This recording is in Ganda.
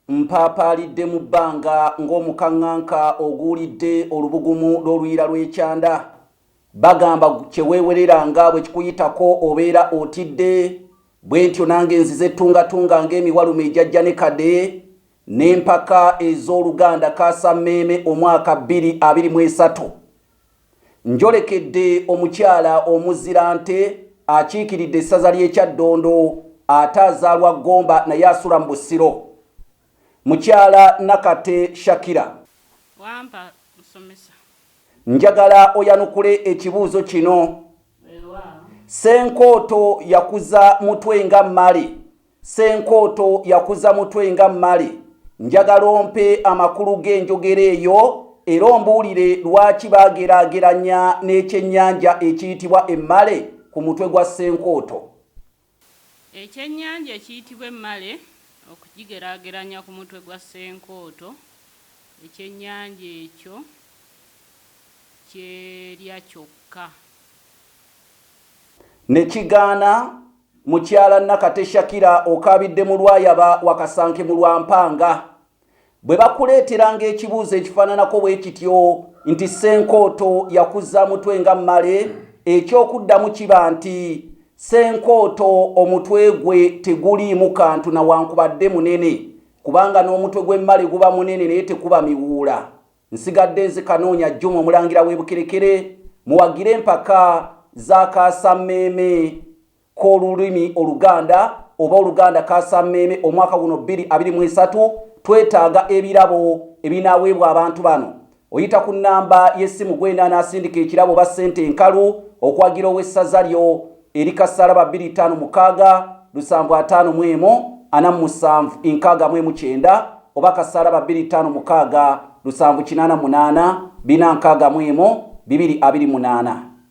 Mpaapaalidde mu bbanga ng'omukaŋŋanka oguwulidde olubugumu lw'oluyiira lw'ekyanda. Bagamba kye weewerera nga bwe kikuyitako obeera otidde. Bwentyo nange nzize ttungatunga ng'emiwalume egya Janekade n'empaka ez'Oluganda Kaasammeeme omwaka 2023. Njolekedde omukyala omuzira nte akiikiridde essaza ly'e Kyaddondo ate azaalwa Gomba naye asula mu Busiro. Mukyala Nakate Shakira. Wampa musomesa. Njagala oyanukule ekibuuzo kino. Ssenkooto yakuza mutwe nga mmale. Ssenkooto yakuza mutwe nga mmale. Njagala ompe amakulu g'enjogera eyo era ombuulire lwaki baageraageranya n'ekyennyanja ekiyitibwa emmale ku mutwe gwa Ssenkooto. Ekyennyanja ekiyitibwa emmale okukigeraageranya ku mutwe gwa Ssenkooto, ekyennyanja ekyo kyerya kyokka. Ne kigaana. Mukyala Nakate Shakira okaabidde mu lwayaba wakasanke mu lwa mpanga. Bwe bakuleeteranga ekibuuzo ekifaananako bwe kityo nti Ssenkooto yakuza mutwe nga mmale, eky'okuddamu kiba nti Ssenkooto omutwe gwe teguliimu kantu nawankubadde munene kubanga n'omutwe gw'emmale guba munene naye tekuba miwuula. Nsigadde nze Kanoonya Juma Omulangira w'e Bukerekere, muwagire empaka za Kaasammeeme k'olulimi Oluganda oba Oluganda Kaasammeeme omwaka guno 2023. Twetaaga ebirabo ebinaaweebwa abantu bano. Oyita ku nnamba y'essimu gwena anaasindika ekirabo oba ssente enkalu okuwagira ow'essaza lyo eri Kasaalaba 256 751 47 69 oba Kasaalaba 256 788 461 228.